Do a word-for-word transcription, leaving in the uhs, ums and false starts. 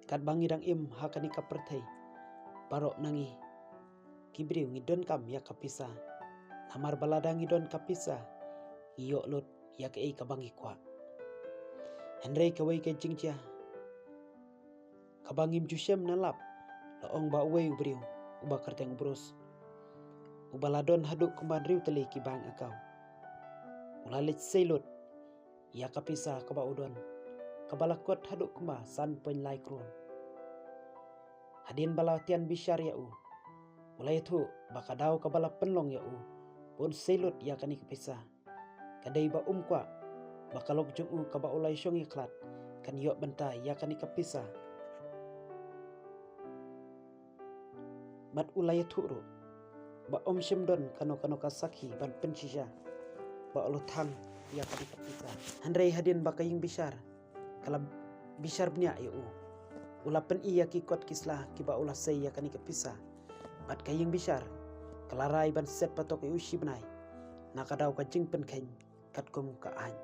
Katba ngi dang im ha kane ka pyrthei, baroh na ngi ki briew ngi donkam ïa ka pisa. Namar ba lada ngi don ka pisa, ngi ïoh lut ïa kaei kaba ngi kwah. Hynrei kawei ka jingjia kaba ngim ju shem na lap, la ong ba uwei u briew uba kyrteng u Bruce, uba la don haduh kumba hynriew tylli ki bank account, u la leit sei lut ïa ka pisa kaba u don, kaba la kot haduh kumba san point lai klur. Hadien ba la tian bishar ïa u, u la ïathuh ba ka daw kaba la pynlong ïa u ban sei lut ïa kane ka pisa, ka dei ba um kwah ba ka lok jong u kaba u la ïashong ïakhlad kan ïoh bynta ïa kane ka pisa. Bad u la ïathuh ruh ba um shym don kano kano ka sakhi ban pynshisha ba u la thang ïa kane ka pisa. Hynrei hadien ba ka ïing bishar ka la bishar bniah ïa u, u la pyni ïa ki kot ki sla kiba u la sei ïa kane ka pisa. Bad ka ïing bishar ka la rai ban set patok ïa u shi bnai na ka daw ka jingpynkheiñ katkum ka aiñ.